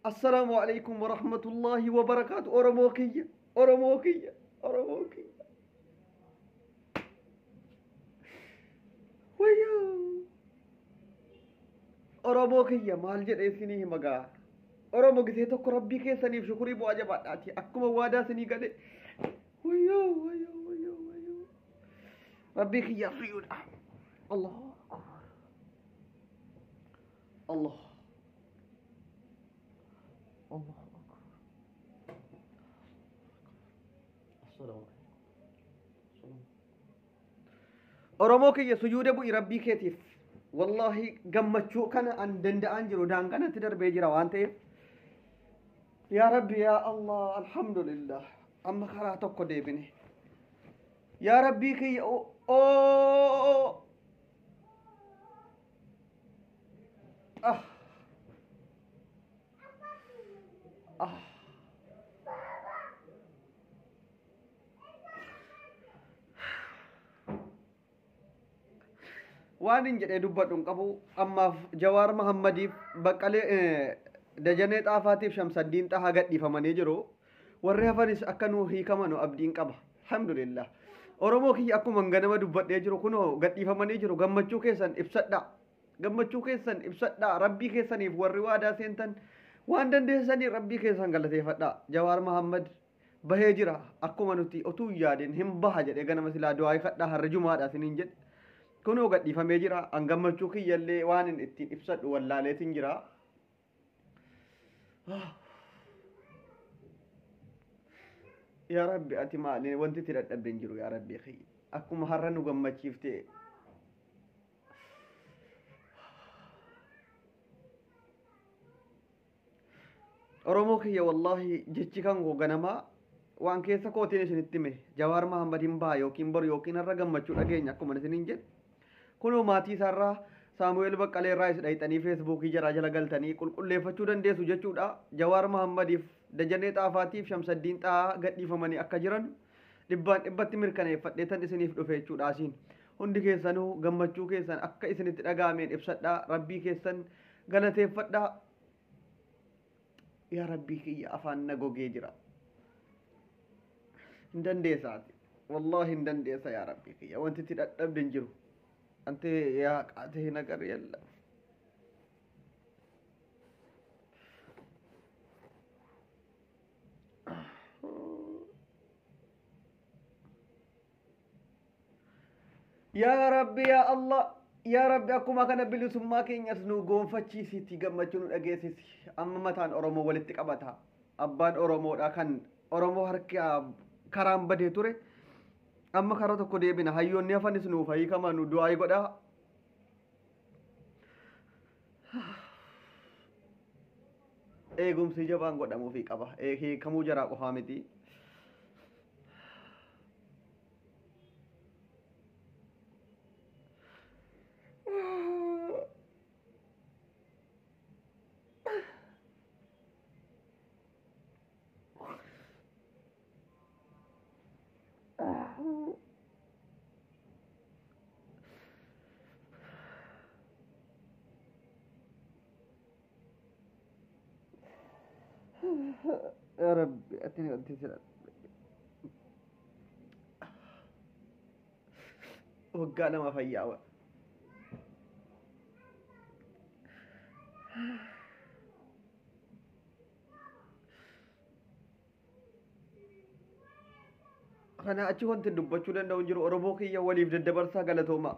Assalaamu alaikum warahmatullaahi wabarakaatu. Oromoo kiyya, Oromoo kiyya, Oromoo kiyya. Wayyoo! Oromoo kiyya maal jedhee isinii hima gaa. Oromoo gisee tokko rabbii keessaniif shukurii bu'aa jabaadhaati. Akkuma waadaa isinii galee. Wayyoo, wayyoo, wayyoo, wayyoo. Rabbii kiyyaaf sujuuda. Allahu akbar. Allah. Allahu akbar. Assalaamu alaikum. Oromoo kiyya sujuuda bu'i rabbii keetiif. Wallaahi gammachuu kana an danda'aan jiru daanganatti darbee jira waan ta'eef. Yaa Rabbi yaa Allah alhamdulillah amma karaa tokko deebine. Yaa Rabbii kiyya oo ah ah waan hin jedhee dubbadhu hin qabu ammaaf Jawaar Mahammadiif Baqqalee Dajanee Xaafaatiif Shamsaddiin Xahaa gadhiifamanii jiru. Warri hafanis akka nuu hiikamanu abdiin qaba. Alhamdulillah. Oromoo kiyya akkuma ganama dubbadhee jiru kunoo gadhiifamanii jiru gammachuu keessan ibsadhaa. Gammachuu keessan ibsadhaa rabbii keessaniif warri waadaa seentan waan dandeessanii rabbii keessan galateeffadhaa. Jawaar Mahammad bahee jira akkuma nuti otuu hin yaadin hin baha jedhee ganama silaa du'aa kadhaa har'a jumaadha isiniin jedhe. Kunoo gadhiifamee jira. An gammachuu kiyyallee waan hin ittiin ibsadhu wallaaleetiin jira. Yaa Rabbi ati maali wanti itti dadhabde hin jiru yaa Rabbi kiyya. Akkuma har'a nu gammachiifte Oromoo kiyya wallaahi jechi kan koo ganamaa waan keessa kootiin isinitti hime Jawaar Mahammad hin baha yookiin boru yookiin har'a gammachuu dhageenya akkuma isiniin jedhe. Kunoo maatii isaarraa Saamu'eel Baqqalee irraa is dhayxanii feesbuukii jaraa jala galtanii qulqulleeffachuu dandeessu jechuudha. Jawaar Mahammadiif Dajanee Xaafaatiif Shamsaddiin Xahaa gadhiifamanii akka jiran dhibbaan dhibbatti mirkaneeffadheetan isiniif dhufe jechuudha asiin. Hundi keessanuu gammachuu keessan akka isinitti dhaga'ameen ibsadhaa rabbii keessan galateeffadhaa. Yaa rabbii kiyya afaan na gogee jira. Hin dandeessa ati. Wallaahi hin dandeessa yaa rabbii kiyya. Wanti itti dadhabde hin jiru. Ante yaa qaatee hin agarre yalla. Yaa Rabbi yaa Allah yaa Rabbi akkuma kana bilisummaa keenyas nu goonfachiisiiti gammachuu nu dhageessisi. Amma mataan Oromoo walitti qabata. Abbaan Oromoodha kan Oromoo harka karaan badee ture. Amma karaa tokko deebina. Hayyoonni hafanis nuuf hiikama nu du'aa godhaa. Eegumsi jabaan godhamuufii qaba. Hiikamuu jaraa qofaa miti. Yaa Rabbi ati wanti sira waggaa lama fayyaa wa. Kana achi wanti dubbachuu danda'u hin jiru Oromoo kiyya waliif daddabarsaa galatoomaa.